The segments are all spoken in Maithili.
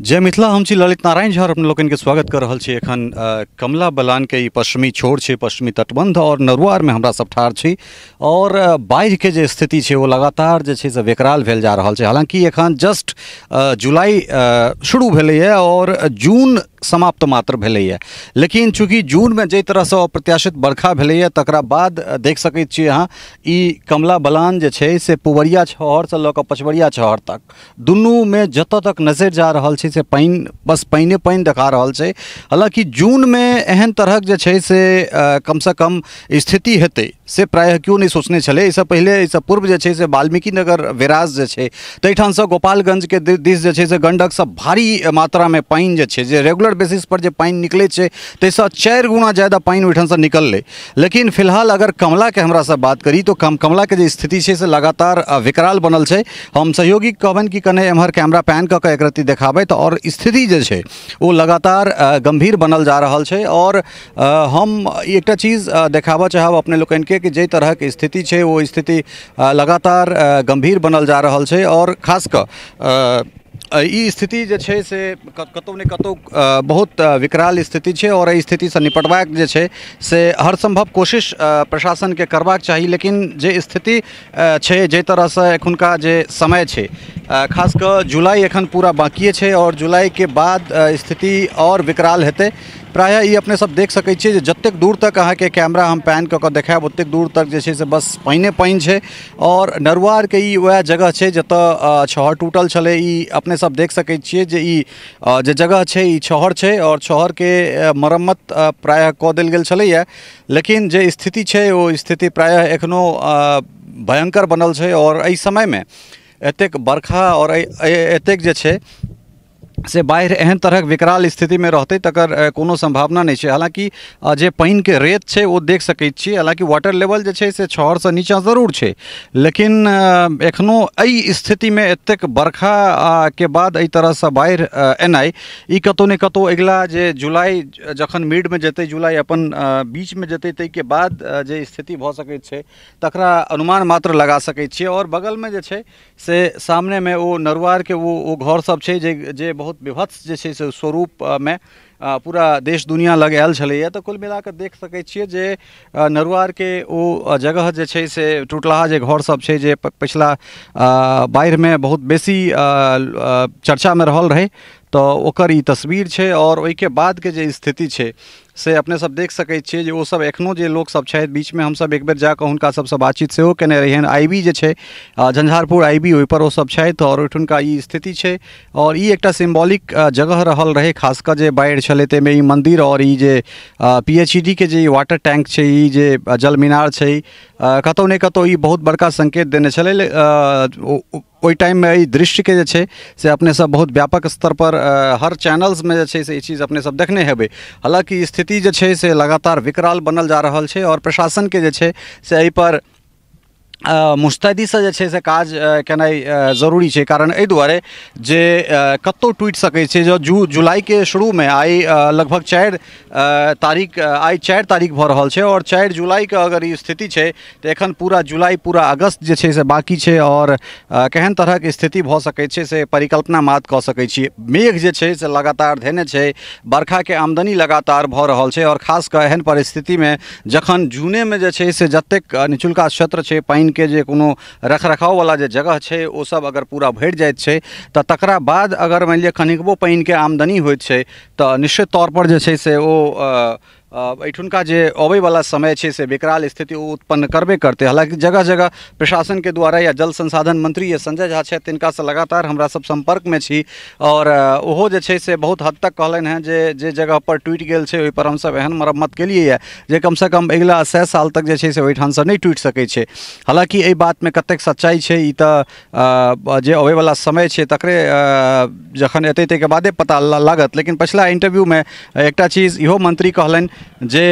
जय मिथिला। हम छी ललित नारायण झा और अपने लोकनि के स्वागत कर रहल छी। एखन कमला बलान के ई पश्चिमी छोर छै, पश्चिमी तटबंध और नरुआर में हमरा सब ठाढ़ छी और बाढ़ि के जे स्थिति छै ओ लगातार जे छै से विकराल भेल जा रहल छै। हालांकि एखन जस्ट जुलाई शुरू भेलैए और जून समाप्त मात्र भेलैए, लेकिन चूँकि जूनमे जाहि तरहसँ अप्रत्याशित बरखा भेलैए तकरा बाद देख सकैत छी अहाँ ई कमला बलान जे छै से पुबरिया छहरसँ लऽ कऽ पछबरिया छहर तक दुनूमे जतऽ तक नजरि जा रहल छै से पानि बस पानिए पानि देखा रहल छै। हालाँकि जूनमे एहन तरहक जे छै से कमसँ कम स्थिति हेतै से प्रायः केओ नहि सोचने छलै। एहिसँ पहिले एहिसँ पूर्व जे छै से वाल्मीकि नगर विराज जे छै ताहिठामसँ गोपालगंजके दिस जे छै से गंडकसँ भारी मात्रामे पानि जे छै जे रेगुलर बेसिस पर जे पानि निकलै छै ताहिसँ 4 गुना ज़्यादा पानि ओहिठामसँ निकललै। लेकिन फिलहाल अगर कमलाके हमरासँ बात करी तो कमलाके जे स्थिति छै से लगातार विकराल बनल छै। हम सहयोगी कहबनि कि कने एम्हर कैमरा पैन कऽ कऽ एकरत्ती देखाबै तऽ और स्थिति जे छै ओ लगातार गंभीर बनल जा रहल छै। और हम एकटा चीज देखाबऽ चाहब अपने लोकनिके कि जाहि तरहक स्थिति छै ओ स्थिति लगातार गंभीर बनल जा रहल छै। और खास कऽ ई स्थिति जे छै से कतहु ने कतहु बहुत विकराल स्थिति छै और एहि स्थितिसँ निपटबाक जे छै से हर सम्भव कोशिश प्रशासनके करबाक चाही। लेकिन जे स्थिति छै जाहि तरहसँ एखुनका जे समय छै खास कऽ जुलाई एखन पूरा बाकिए छै और जुलाईके बाद स्थिति और विकराल हेतै। प्रायः ई अपने सब देख सकै छियै जे जतेक दूर तक अहाँके कैमरा हम पैन कऽ कऽ देखायब ओतेक दूर तक जे छै से बस पानिए पानि छै। और नरुआरके ई वएह जगह छै जतऽ छहर टूटल छलै। ई अपने सब देख सकै छियै जे ई जे जगह छै ई छहर छै और छहरके मरम्मत प्रायः कऽ देल गेल छलैए, लेकिन जे स्थिति छै ओ स्थिति प्रायः एखनो भयंकर बनल छै। और एहि समयमे एतेक बरखा और एतेक जे छै से बाढ़ि एहन तरहक विकराल स्थितिमे रहतै तकर कोनो सम्भावना नहि छै। हालाँकि जे पानिके रेत छै ओ देख सकै छियै, हालाँकि वाटर लेवल जे छै से छहरसँ नीचाँ जरूर छै, लेकिन एखनो एहि स्थितिमे एतेक बरखाके बाद एहि तरहसँ बाढ़ि एनाइ ई कतहु ने कतहु अगिला जे जुलाई जखन मिडमे जेतै, जुलाई अपन बीचमे जेतै ताहिके बाद जे स्थिति भऽ सकैत छै तकरा अनुमान मात्र लगा सकै छियै। और बगलमे जे छै से सामनेमे ओ नरुआरके ओ घर सब छै जे बहुत विभत्स जे छै से स्वरूप में पूरा देश दुनिया लग आयल छलैए। तऽ कुल मिला कऽ देख सकै छियै जे नरुआरके ओ जगह जे छै से टूटलाहा जे घर सब छै जे पछिला बाढ़िमे बहुत बेसी चर्चामे रहल रहै तऽ ओकर ई तस्वीर छै। और ओहिके बादके जे स्थिति छै से अपने सब देख सकै छियै जे ओ सब एखनो जे लोक सब छथि बीचमे हमसब एक बेर जाकऽ हुनका सबसँ बातचीत सेहो केने रहियनि। आई बी जे छै झंझारपुर आई बी ओहिपर ओ सब छथि और ओहिठुनका ई स्थिति छै। और ई एकटा सिम्बॉलिक जगह रहल रहै, खास कऽ जे बाढ़ि छलै ताहिमे ई मन्दिर और ई जे PHED के जे वाटर टैंक छै ई जे जल मीनार छै कतहु ने कतहु ई बहुत बड़का संकेत देने छलै। ओहि टाइममे एहि दृश्यके जे छै से अपने सब बहुत व्यापक स्तर पर हर चैनल्समे जे छै से ई चीज़ अपने सब देखने हेबै। हालाँकि स्थिति जे छै से लगातार विकराल बनल जा रहल छै और प्रशासनके जे छै से एहिपर मुस्तैदीसँ जे छै से काज केनाइ जरूरी छै। कारण एहि दुआरे जे कतहु टूटि सकै छै। जँ जुलाईके शुरूमे आइ लगभग 4 तारीख आइ 4 तारीख भऽ रहल छै और 4 जुलाईके अगर ई स्थिति छै तऽ एखन पूरा जुलाई पूरा अगस्त जे छै से बाकी छै और केहन तरहक स्थिति भऽ सकै छै से परिकल्पना मात्र कऽ सकै छी। मेघ जे छै से लगातार धेने छै, बरखाके आमदनी लगातार भऽ रहल छै और खास कऽ एहन परिस्थितिमे जखन जूनेमे जे छै से जतेक निचुलका क्षेत्र छै पानिके जे कोनो रखरखाव वाला जे जगह छै ओ सब अगर पूरा भरि जाइत छै तऽ तकरा बाद अगर मानि लिअ कनिकबो पानिके आमदनी होइत छै तऽ निश्चित तौर पर जे छै से ओ एहिठुनका जे अबैवला समय छै से विकराल स्थिति ओ उत्पन्न करबे करतै। हालाँकि जगह जगह प्रशासनके द्वारा या जल संसाधन मंत्री या संजय झा छथि तिनकासँ लगातार हमरा सब सम्पर्कमे छी और ओहो जे छै से बहुत हद तक कहलनि हेँ जे जे जगह पर टूटि गेल छै ओहिपर हमसब एहन मरम्मत केलियै ये जे कमसँ कम अगिला 100 साल तक जे छै से ओहिठामसँ नहि टूटि सकै छै। हालाँकि एहि बातमे कतेक सच्चाइ छै ई तऽ जे अबैवला समय छै तकरे जखन एतै ताहिके बादे पता लागत। लेकिन पछिला इंटरव्यूमे एकटा चीज इहो मंत्री कहलनि जे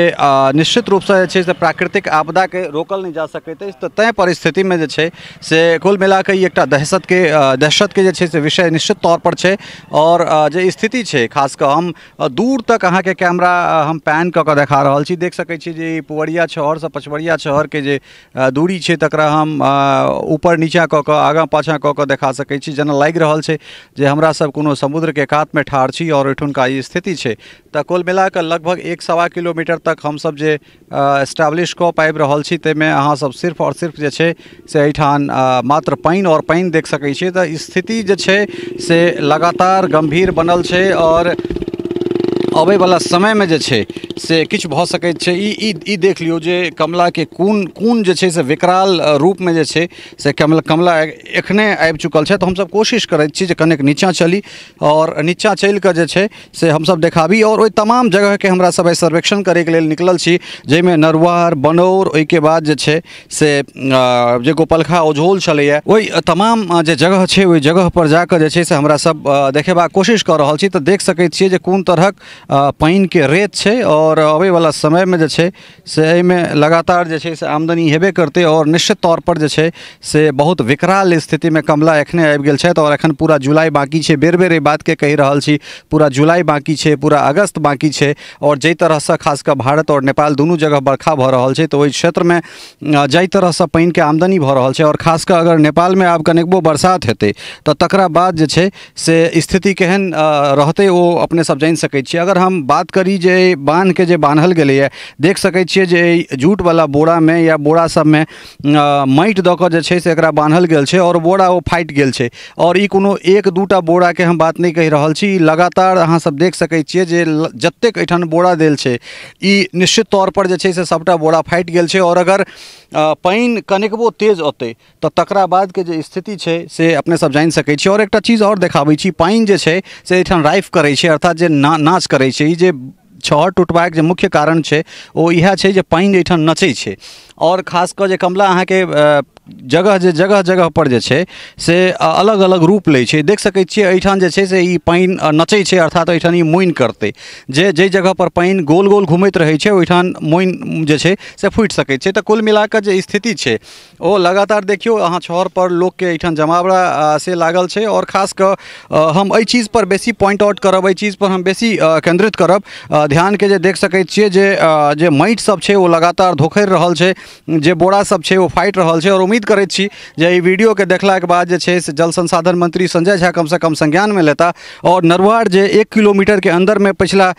निश्चित रूपसँ जे छै से प्राकृतिक आपदाके रोकल नहि जा सकैत अछि। तऽ तैँ परिस्थितिमे जे छै से कुल मिलाकऽ ई एकटा दहशतके जे छै से विषय निश्चित तौरपर छै। आओर जे स्थिति छै, खास कऽ हम दूर तक अहाँके कैमरा हम पैन कऽ कऽ देखा रहल छी, देख सकै छी जे ई पुवरिया शहरसँ पछवरिया शहरके जे दूरी छै तकरा हम ऊपर नीचाँ कऽ कऽ आगाँ पाछाँ कऽ कऽ देखा सकै छी। जेना लागि रहल छै जे हमरा सब कोनो समुद्रके कातमे ठाढ़ छी आओर ओहिठुनका ई स्थिति छै। तऽ कुल मिलाकऽ लगभग 1.25 किलोमीटर तक हमसब जे एस्टाब्लिश कऽ पाबि रहल छी ताहिमे अहाँसब सिर्फ आओर सिर्फ जे छै से एहिठाम मात्र पानि आओर पानि देख सकै छियै। तऽ स्थिति जे छै से लगातार गम्भीर बनल छै आओर अबैवला समयमे जे छै से किछु भऽ सकैत छै। ई ई ई देख लियौ जे कमलाके कोन कोन जे छै से विकराल रूपमे जे छै से कमला एखने आबि चुकल छै। तऽ हमसब कोशिश करैत छी जे कनेक नीचाँ चली आओर नीचाँ चलिकऽ जे छै से हमसब देखाबी। आओर ओहि तमाम जगहके हमरा सब सर्वेक्षण करैके लेल निकलल छी, जाहिमे नरुआर, बनौर, ओहिके बाद जे छै से जे गोपलखा ओझोल छलैए, ओहि तमाम जे जगह छै ओहि जगहपर जाकऽ जे छै से हमरा सब देखेबाक कोशिश कऽ रहल छी। तऽ देख सकैत छियै जे कोन तरहक पानिके रेत छै आओर अबैवला समयमे जे छै से एहिमे लगातार जे छै से आमदनी हेबे करतै आओर निश्चित तौरपर जे छै से बहुत विकराल स्थितिमे कमला एखने आबि गेल छथि। आओर एखन पूरा जुलाई बाँकी छै, बेर बेर एहि बातके कहि रहल छी, पूरा जुलाई बाँकी छै, पूरा अगस्त बाँकी छै। आओर जाहि तरहसँ खास कऽ भारत आओर नेपाल दुनू जगह बरखा भऽ रहल छै तऽ ओहि क्षेत्रमे जाहि तरहसँ पानिके आमदनी भऽ रहल छै आओर खास कऽ अगर नेपालमे आब कनिकबो बरसात हेतै तऽ तकरा बाद जे छै से स्थिति केहन रहतै ओ अपने सब जानि सकै छियै। अगर हम बात करी जे बान्हके जे बान्हल गेलैए, देख सकै छियै जे जूटवला बोरामे या बोरा सबमे माटि दऽ कऽ जे छै से एकरा बान्हल गेल छै आओर बोरा ओ फाटि गेल छै। आओर ई कोनो एक दूटा बोराके हम बात नहि कहि रहल छी, लगातार अहाँ सब देख सकै छियै जे जतेक एहिठाम बोरा देल छै ई निश्चित तौरपर जे छै से सबटा बोरा फाटि गेल छै। आओर अगर पानि कनिकबो तेज औतै तऽ तकरा बादके जे स्थिति छै से अपने सब जानि सकै छी। आओर एकटा चीज आओर देखाबै छी, पानि जे छै से एहिठाम राइफ करै छै, अर्थात जे नाच करै छै। ई जे छहर टूटबाक जे मुख्य कारण छै ओ इएह छै जे पानि एहिठाम नचै छै। आओर खास कऽ जे कमला अहाँके जगह जे जगह जगह पर जे छै से अलग अलग रूप लै छै। देख सकै छियै एहिठाम जे छै से ई पानि नचै छै, अर्थात एहिठाम ई मोइन करतै, जे जाहि जगह पर पानि गोल गोल घुमैत रहै छै ओहिठाम मोइन जे छै से फूटि सकै छै। तऽ कुल मिलाकऽ जे स्थिति छै ओ लगातार देखियौ अहाँ छहर पर लोकके एहिठाम जमावड़ा से लागल छै। आओर खास कऽ हम एहि चीज पर बेसी पॉइंट आउट करब, एहि चीज पर हम बेसी केंद्रित करब ध्यानके, जे देख सकै छियै जे जे माटि सब छै ओ लगातार धोखरि रहल छै, जे बोरा सब छै ओ फाटि रहल छै। और उम्मीद करैत छी जे एहि वीडियोके देखलाके बाद जे छै से जल संसाधन मंत्री संजय झा कमसँ कम संज्ञानमे लेता। और नरुआर जे 1 किलोमीटरके अन्दरमे पिछला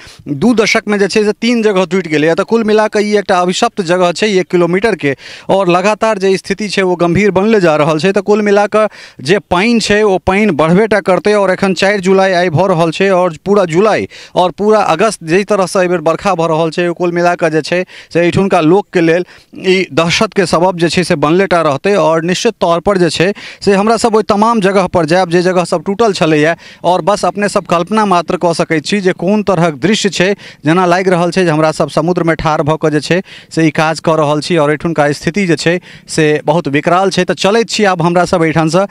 2 दशकमे जे छै से 3 जगह टूटि गेलैए। तऽ कुल मिलाकऽ ई एकटा अभिशप्त जगह छै 1 किलोमीटरके और लगातार जे स्थिति छै ओ गंभीर बनले जा रहल छै। तऽ कुल मिलाकऽ जे पानि छै ओ पानि बढ़बे टा करतै। और एखन 4 जुलाई आइ भऽ रहल छै और पूरा जुलाई और पूरा अगस्त जाहि तरहसँ एहिबेर बरखा भऽ रहल छै ओ कुल मिलाकऽ जे छै से एहिठुनका लोकके लेल ई दहशतके सबब जे छै से बनले टा रहतै। और निश्चित तौर पर जे छै से हमरा सब ओहि तमाम जगह पर जायब जे जगह सब टूटल छलैए और बस अपने सब कल्पना मात्र कऽ सकै छी जे कोन तरहक दृश्य छै। जेना लागि रहल छै जे हमरा सब समुद्रमे ठाढ़ भऽ कऽ जे छै से ई काज कऽ रहल छी और एहिठुनका स्थिति जे छै से बहुत विकराल छै। तऽ चलैत छी आब हमरा सब एहिठामसँ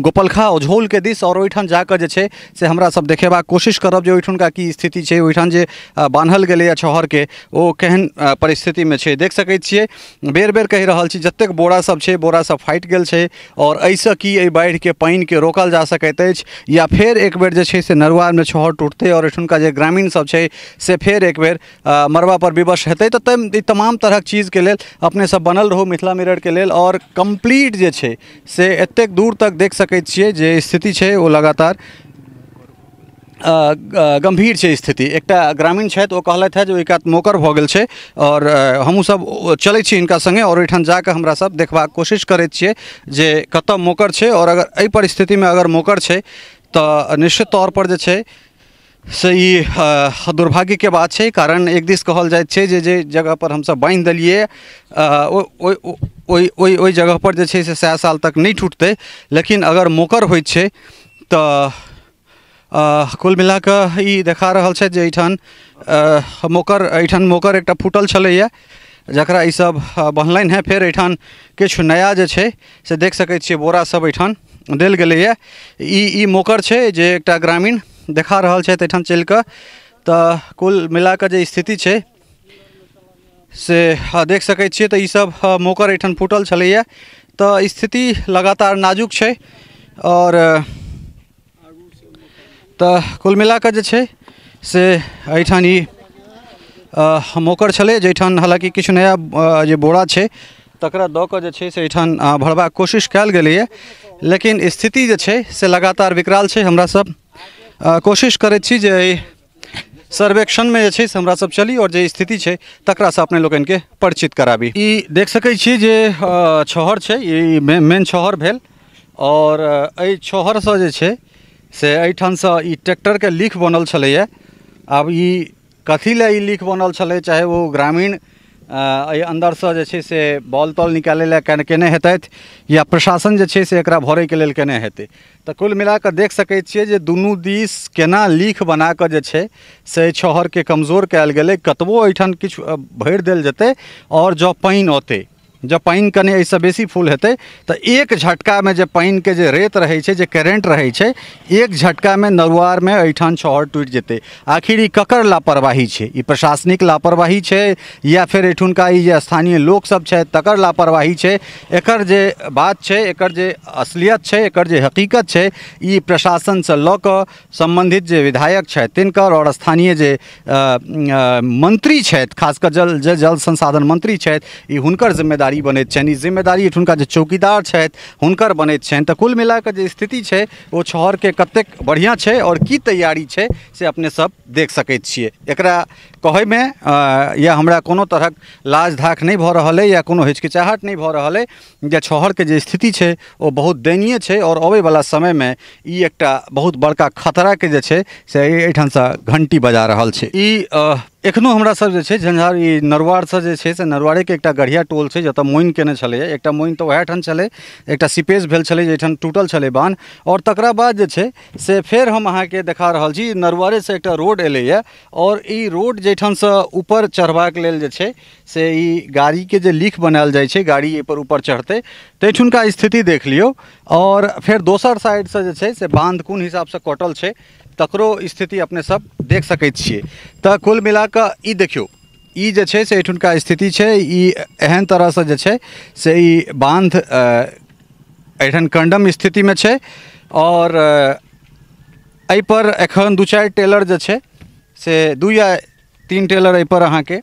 गोपलखा ओझौलके दिस और ओहिठाम जाकऽ जे छै से हमरा सब देखेबाक कोशिश करब जे ओहिठुनका की स्थिति छै, ओहिठाम जे बान्हल गेलैए छहरके ओ केहन परिस्थितिमे छै। देख सकै छियै बेर बेर कहि रहल छी जतेक बोरा सब छै बोरा सब फाटि गेल छै और एहिसँ की एहि बाढ़िके पानिके रोकल जा सकैत अछि या फेर एक बेर जे छै से नरुआरमे छहर टूटतै और एहिठुनका जे ग्रामीण सब छै से फेर एक बेर मरबा पर विवश हेतै। तऽ ई तमाम तरहक चीजके लेल अपने सब बनल रहू मिथिला मिररके लेल। और कम्प्लीट जे छै से एतेक दूर तक देख सकै छियै जे स्थिति छै ओ लगातार गंभीर छै स्थिति। एकटा ग्रामीण छथि ओ कहलथि हँ जे ओहि कात मोकर भऽ गेल छै और हमहूँ सब चलै छी हिनका सङ्गे और ओहिठाम जाकऽ हमरा सब देखबाक कोशिश करैत छियै जे कतऽ मोकर छै। और अगर एहि परिस्थितिमे अगर मोकर छै तऽ निश्चित तौर पर जे छै से ई दुर्भाग्यके बात छै। कारण एक दिस कहल जाइत छै जे जे जगह पर हमसब बान्हि देलियै ओहि ओहि ओहि जगह पर जे छै से 100 साल तक नहि टूटतै, लेकिन अगर मोकर होइत छै तऽ कुल मिलाकऽ ई देखा रहल छै जे एहिठाम मोकर एकटा फूटल छलैए जकरा ई सब बन्हलनि हेँ। फेर एहिठाम किछु नया जे छै से देख सकै छियै बोरा सब एहिठाम देल गेलैए। ई मोकर छै जे एकटा ग्रामीण देखा रहल छथि एहिठाम चलिकऽ। तऽ कुल मिलाकऽ जे स्थिति छै से देख सकै छियै। तऽ ईसब मोकर एहिठाम फूटल छलैए। तऽ स्थिति लगातार नाजुक छै आओर तऽ कुल मिलाकऽ जे छै से एहिठाम ई मोकर छलै जाहिठाम हालाँकि किछु नया जे बोरा छै तकरा दऽ कऽ जे छै से एहिठाम भरबाक कोशिश कयल गेलैए, लेकिन स्थिति जे छै से लगातार विकराल छै। हमरा सब कोशिश करैत छी जे एहि सर्वेक्षणमे जे छै से हमरा सब चली आओर जे स्थिति छै तकरासँ अपने लोकनिके परिचित कराबी। ई देख सकै छी जे छहर छै, ई मेन छहर भेल आओर एहि छहरसँ जे छै से एहिठामसँ ई ट्रैक्टरके लीख बनल छलैए। आब ई कथी लए ई लीख बनल छलै, चाहे ओ ग्रामीण एहि अन्दरसँ जे छै से बॉल तॉल निकालै लए केने हेतथि या प्रशासन जे छै से एकरा भरैके लेल केने हेतै। तऽ कुल मिलाकऽ देख सकै छियै जे दुनू दिस केना लीख बनाकऽ जे छै से छहरके कमजोर कयल गेलै। कतबो एहिठाम किछु भरि देल जेतै आओर जँ पानि औतै, जँ पानि कनि एहिसँ बेसी फुल हेतै तऽ एक झटकामे जे पानिके जे रेत रहै छै, जे करेंट रहै छै, एक झटकामे नरुआरमे एहिठाम छहर टूटि जेतै। आखिर ई ककर लापरवाही छै? ई प्रशासनिक लापरवाही छै या फेर एहिठुनका ई जे स्थानीय लोकसब छथि तकर लापरवाही छै? एकर जे बात छै, एकर जे असलियत छै, एकर जे हकीकत छै, ई प्रशासनसँ लऽ कऽ सम्बन्धित जे विधायक छथि तिनकर आओर स्थानीय जे मंत्री छथि, खास कऽ जल संसाधन मंत्री छथि, ई हुनकर जिम्मेदारी बनैत छनि। ई जिम्मेदारी एहिठुनका जे चौकीदार छथि हुनकर बनैत छनि। तऽ कुल मिलाकऽ जे स्थिति छै ओ छहरके कतेक बढ़िआँ छै आओर की तैयारी छै से अपने सब देख सकैत छियै। एकरा कहैमे या हमरा कोनो तरहक लाज धाख नहि भऽ रहल अइ या कोनो हिचकिचाहट नहि भऽ रहल अइ जे छहरके जे स्थिति छै ओ बहुत दयनीय छै आओर अबैवला समयमे ई एकटा बहुत बड़का खतराके जे छै से एहिठामसँ घंटी बजा रहल छै। ई एखनो हमरा सब जे छै झंझार ई नरुआरसँ जे छै से नरुआरेके एकटा गढ़िया टोल छै जतऽ मोइन केने छलैए। एकटा मोइन तऽ वएह ठाम छलै, एकटा सीपेज भेल छलै जाहिठाम टूटल छलै बान्ह आओर तकरा बाद जे छै से फेर हम अहाँके देखा रहल छी नरुआरेसँ एकटा रोड एलैए आओर ई रोड जाहिठामसँ ऊपर चढ़बाक लेल जे छै से ई गाड़ीके जे लीख बनायल जाइ छै, गाड़ी एहिपर ऊपर चढ़तै, ताहिठुनका स्थिति देख लियौ। आओर फेर दोसर साइडसँ जे छै से बान्ध कोन हिसाबसँ कटल छै तकरो स्थिति अपने सब देख सकैत छियै। तऽ कुल मिलाकऽ ई देखियौ, ई जे छै से एहिठुनका स्थिति छै। ई एहन तरहसँ जे छै से ई बान्ध एहिठाम कंडम स्थितिमे छै आओर एहिपर एखन 2-4 टेलर जे छै से 2 या 3 टेलर एहिपर अहाँके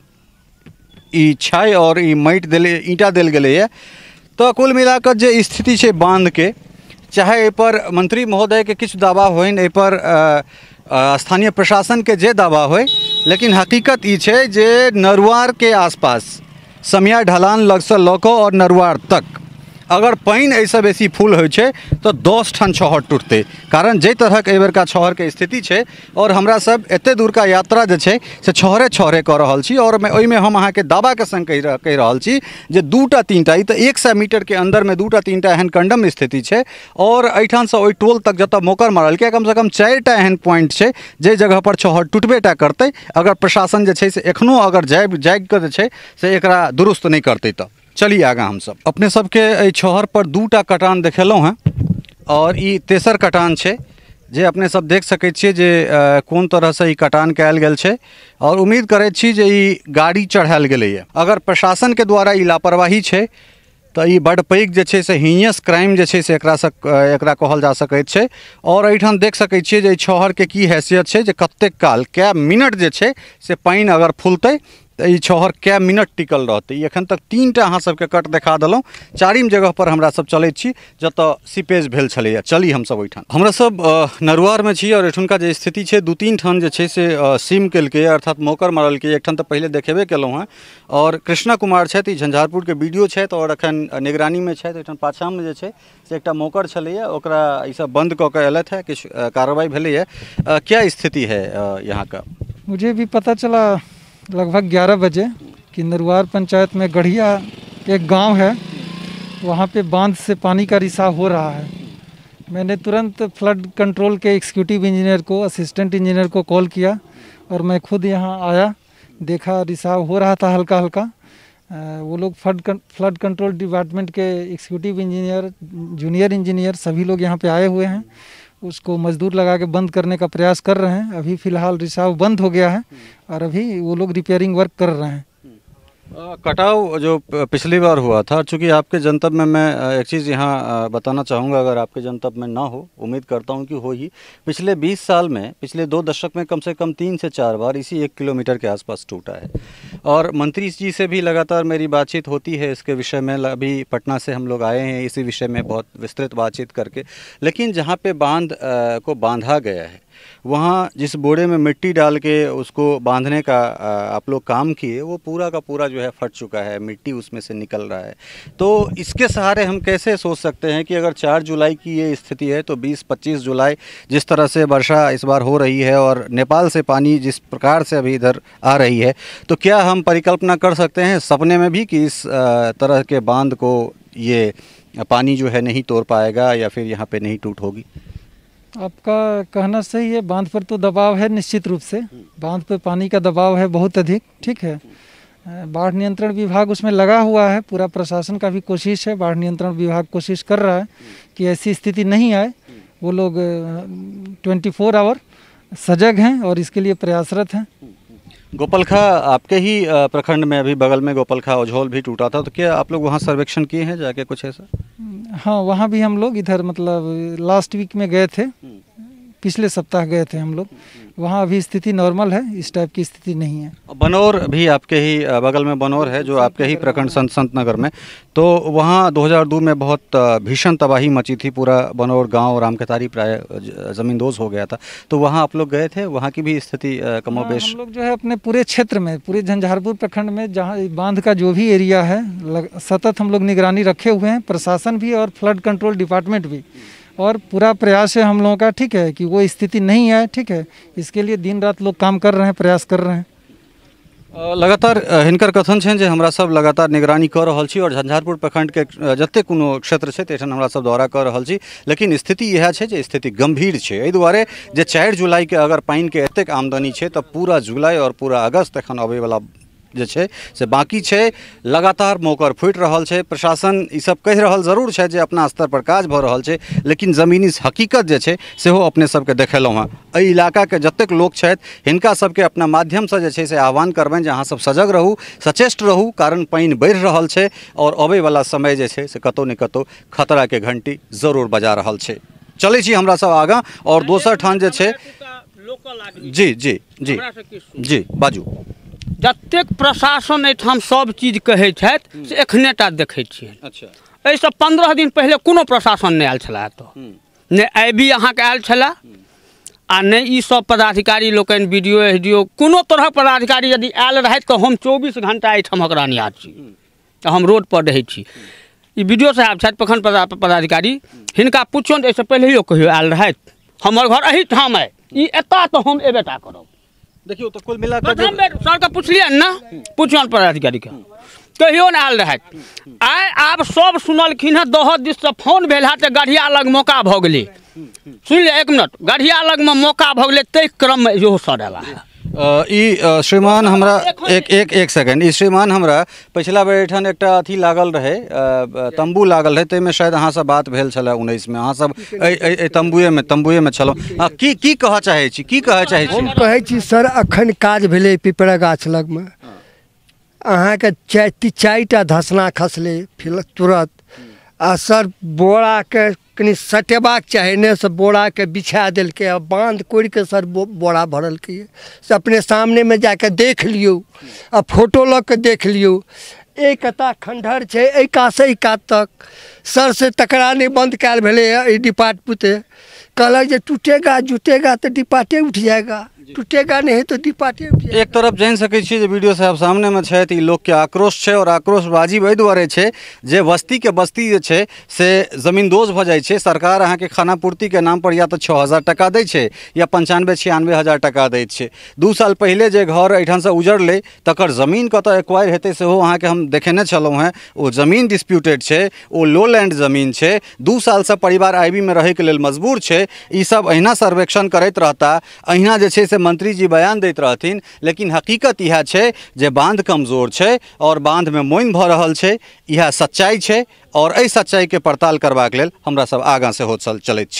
ई छै आओर ई माटि देल ईंटा देल गेलैए। तऽ कुल मिलाकऽ जे स्थिति छै बान्धके, चाहे एहिपर मंत्री महोदयके किछु दावा होइन, एहिपर स्थानीय प्रशासनके जे दावा होइ, लेकिन हकीकत ई छै जे नरुआरके आसपास समिया ढलान लगसँ लऽ कऽ आओर नरुआर तक अगर पानि एहिसँ बेसी फुल होइ छै तऽ 10 ठाम छहर टूटतै। कारण जाहि तरहक एहिबेरका छहरके स्थिति छै आओर हमरा सब एते दूरका यात्रा जे छै से छहरे छहरे कऽ रहल छी आओर ओहिमे हम अहाँके दावाके संग कहि रहल छी जे 2टा 3टा ई तऽ 100 मीटरके अन्दरमे 2टा 3टा एहन कंडम स्थिति छै आओर एहिठामसँ ओहि टोल तक जतऽ मोकर मारलकै कमसँ कम 4टा एहन पॉइंट छै जाहि जगहपर छहर टूटबे टा करतै अगर प्रशासन जे छै से एखनो अगर जागि कऽ जे छै से एकरा दुरुस्त नहि करतै। तऽ चली आगाँ हमसब अपने सबके एहि छहर पर 2टा कटान देखेलहुँ हेँ आओर ई तेसर कटान छै जे अपने सब देख सकै छियै जे कोन तरहसँ ई कटान कयल गेल छै आओर उम्मीद करै छी जे ई गाड़ी चढ़ायल गेलैए। अगर प्रशासनके द्वारा ई लापरवाही छै तऽ ई बड्ड पैघ जे छै से हीनियस क्राइम जे छै से एकरा कहल जा सकैत छै। आओर एहिठाम देख सकै छियै जे एहि छहरके की हैसियत छै जे कतेक काल कए मिनट जे छै से पानि अगर फुलतै तऽ ई छहर कए मिनट टिकल रहतै। ई एखन तक 3टा अहाँ सबके कट देखा देलहुँ। 4म जगह पर हमरा सब चलैत छी जतऽ सीपेज भेल छलैए। चली हमसब ओहिठाम। हमरा सब नरुआरमे छी आओर एहिठुनका जे स्थिति छै 2-3 ठाम जे छै से सीम केलकै अर्थात मोकर मारलकै। एकठाम तऽ पहिले देखेबे केलहुँ हेँ आओर कृष्णा कुमार छथि, ई झंझारपुरके वीडियो छथि आओर एखन निगरानीमे छथि। एहिठाम पाछाँमे जे छै से एकटा मोकर छलैए ओकरा ईसब बंद कऽ के एलथि हेँ, किछु कार्रवाई भेलैए। क्या स्थिति है यहाँ का? मुझे भी पता चला लगभग 11 बजे कि नरुआर पंचायत में गढ़िया एक गांव है, वहां पे बांध से पानी का रिसाव हो रहा है। मैंने तुरंत फ्लड कंट्रोल के एग्जीक्यूटिव इंजीनियर को, असिस्टेंट इंजीनियर को कॉल किया और मैं खुद यहां आया, देखा रिसाव हो रहा था हल्का हल्का। वो लोग फ्लड कंट्रोल डिपार्टमेंट के एग्जीक्यूटिव इंजीनियर, जूनियर इंजीनियर सभी लोग यहाँ पे आए हुए हैं उसको मजदूर लगा के बंद करने का प्रयास कर रहे हैं। अभी फ़िलहाल रिसाव बंद हो गया है और अभी वो लोग रिपेयरिंग वर्क कर रहे हैं। कटाव जो पिछली बार हुआ था, चूँकि आपके जनतब में मैं एक चीज़ यहाँ बताना चाहूँगा, अगर आपके जनतब में ना हो, उम्मीद करता हूँ कि हो ही, पिछले 20 साल में, पिछले 2 दशक में कम से कम 3 से 4 बार इसी 1 किलोमीटर के आसपास टूटा है। और मंत्री जी से भी लगातार मेरी बातचीत होती है इसके विषय में। अभी पटना से हम लोग आए हैं इसी विषय में बहुत विस्तृत बातचीत करके। लेकिन जहाँ पर बांध को बांधा गया है, वहाँ जिस बोरे में मिट्टी डाल के उसको बांधने का आप लोग काम किए, वो पूरा का पूरा जो है फट चुका है, मिट्टी उसमें से निकल रहा है। तो इसके सहारे हम कैसे सोच सकते हैं कि अगर 4 जुलाई की ये स्थिति है तो 20-25 जुलाई जिस तरह से वर्षा इस बार हो रही है और नेपाल से पानी जिस प्रकार से अभी इधर आ रही है, तो क्या हम परिकल्पना कर सकते हैं सपने में भी कि इस तरह के बांध को ये पानी जो है नहीं तोड़ पाएगा या फिर यहाँ पर नहीं टूट होगी? आपका कहना सही है, बांध पर तो दबाव है निश्चित रूप से, बांध पर पानी का दबाव है बहुत अधिक, ठीक है। बाढ़ नियंत्रण विभाग उसमें लगा हुआ है, पूरा प्रशासन का भी कोशिश है, बाढ़ नियंत्रण विभाग कोशिश कर रहा है कि ऐसी स्थिति नहीं आए। वो लोग 24 our सजग हैं और इसके लिए प्रयासरत हैं। गोपालखा आपके ही प्रखंड में अभी बगल में गोपालखा ओझोल भी टूटा था, तो क्या आप लोग वहाँ सर्वेक्षण किए हैं जाके कुछ ऐसा? हाँ, वहाँ भी हम लोग इधर मतलब लास्ट वीक में गए थे, पिछले सप्ताह गए थे हम लोग। वहाँ अभी स्थिति नॉर्मल है, इस टाइप की स्थिति नहीं है। बनौर भी आपके ही बगल में बनौर है जो आपके ही प्रखंड संत नगर में, तो वहाँ 2002 में बहुत भीषण तबाही मची थी, पूरा बनौर गांव रामकेतारी प्राय ज़मींदोज़ हो गया था, तो वहाँ आप लोग गए थे, वहाँ की भी स्थिति कमोबेश? हम लोग जो है अपने पूरे क्षेत्र में, पूरे झंझारपुर प्रखंड में जहाँ बांध का जो भी एरिया है सतत हम लोग निगरानी रखे हुए हैं, प्रशासन भी और फ्लड कंट्रोल डिपार्टमेंट भी, और पूरा प्रयास है हम लोगों का, ठीक है, कि वो स्थिति नहीं आए, ठीक है। इसके लिए दिन रात लोग काम कर रहे हैं, प्रयास कर रहे हैं। लगातार हिनकर कथन छनि जे हमरा सब लगातार निगरानी कऽ रहल छी और झंझारपुर प्रखंड के जतेक कोनो क्षेत्र छै तहिठाम हमरा सब दौरा कऽ रहल छी, लेकिन स्थिति इएह छै जे स्थिति गंभीर छै। एहि दुआरे जे 4 जुलाई के अगर पानिके एतेक आमदनी छै तऽ पूरा जुलाई और पूरा अगस्त एखन अबैवला जे छै से बाकी छै। लगातार मौकर फूटि रहल छै, प्रशासन ई सब कहि रहल जरूर छै जे अपना स्तर पर काज भऽ रहल छै, लेकिन जमीनी हकीकत जे छै सेहो अपने सबके देखेलहुँ हँ। एहि इलाकाके जतेक लोक छथि हिनका सबके अपना माध्यमसँ जे छै से आह्वान करबनि जे अहाँ सब सजग रहू, सचेष्ट रहू, कारण पानि बढ़ि रहल छै और अबैवला समय जे छै से कतहु ने कतहु खतराके घंटी जरूर बजा रहल छै। चलै छी हमरा सब आगाँ और दोसर ठाम जे छै। जी जी जी जी बाजू। जतेक प्रशासन एहिठाम सब चीज कहै छथि से एखने टा देखै छियनि। अच्छा, एहिसँ 15 दिन पहिले कोनो प्रशासन नहि आयल छलै एतऽ, नहि आई बी अहाँके आयल छलै आ नहि ई सब पदाधिकारी लोकनि, B D O S D O कोनो तरहक पदाधिकारी यदि आयल रहथि तऽ हम 24 घंटा एहिठामक रहनिहार छी, तऽ हम रोड पर रहै छी। ई बी डी ओ साहब छथि प्रखंड पदाधिकारी, हिनका पुछियौन एहिसँ पहिलहियो कहियो आयल रहथि? हमर घर एहिठाम अइ, ई एतऽ तऽ हम एबे टा करब। देखियौ तऽ कुल मिला कऽ सरके पुछलियनि ने, पुछियौन पदाधिकारीके, कहियो नहि आयल रहथि। आइ आब सब सुनलखिन हँ, दहत दिससँ फोन भेल हँ तऽ गढ़िया लग मौका भऽ गेलै। सुनि लिअ एक मिनट, गढ़िया लगमे मौका भऽ गेलै, ताहि क्रममे इहो सर अयला हँ। ई श्रीमान हमरा एक एक एक सेकेंड, ई श्रीमान हमरा पछिला बेर एहिठाम एकटा अथी लागल रहै, तम्बू लागल रहै, ताहिमे शायद अहाँसँ बात भेल छलै 19 मे, अहाँसब एहि तम्बुएमे छलहुँ। की की कहऽ चाहै छी, की कहऽ चाहै छी? हम कहै छी सर, अखन काज भेलै पिपरा गाछ लगमे, अहाँके 4 टा धसना खसलै फिर तुरंत, आ सर बोराके कनि सटेबाक चाही ने, से बोराके बिछा देलकै आ बाँध कोड़िके सर बोरा भरलकै। से अपने सामनेमे जाके देख लियौ आ फोटो लऽ के देख लियौ। एक कता खंडहर छै एहि कातसँ एहि कात तक सर, से तकरा नहि बंद कयल भेलैए। एहि डिपार्ट पुते कहलक जे टूटेगा जुटेगा तऽ डिपार्टे उठि जाएगा, टूटेगा नहीं तो डिपार्टे उठ जाएगा। एक तरफ जानि सकै छी जे वीडियो साहब सामनेमे छथि, ई लोकके आक्रोश छै और आक्रोश वाजिब एहि दुआरे छै जे बस्तीके बस्ती जे छै से जमींदोज भऽ जाइ छै। सरकार अहाँके खानापूर्तिके नाम पर या तऽ 6000 टका दै छै या 95-96 हजार टका दै छै। 2 साल पहिले जे घर एहिठामसँ उजड़लै तकर जमीन कतऽ एक्वायर हेतै सेहो अहाँके हम देखेने छलहुँ हेँ। ओ जमीन डिस्प्यूटेड छै, ओ लो लैंड जमीन छै। 2 सालसँ परिवार आईबीमे रहैके लेल मजबूर छै। ई सब अहिना सर्वेक्षण करैत रहता, अहिना जे छै से मंत्री जी बयान दैत रहथिन, लेकिन हकीकत इएह छै जे बांध कमजोर छै और बांधमे मोइन भऽ रहल छै। इएह सच्चाइ छै और एहि सच्चाइके पड़ताल करबाक लेल हमरा सब आगाँ सेहो चलैत छी।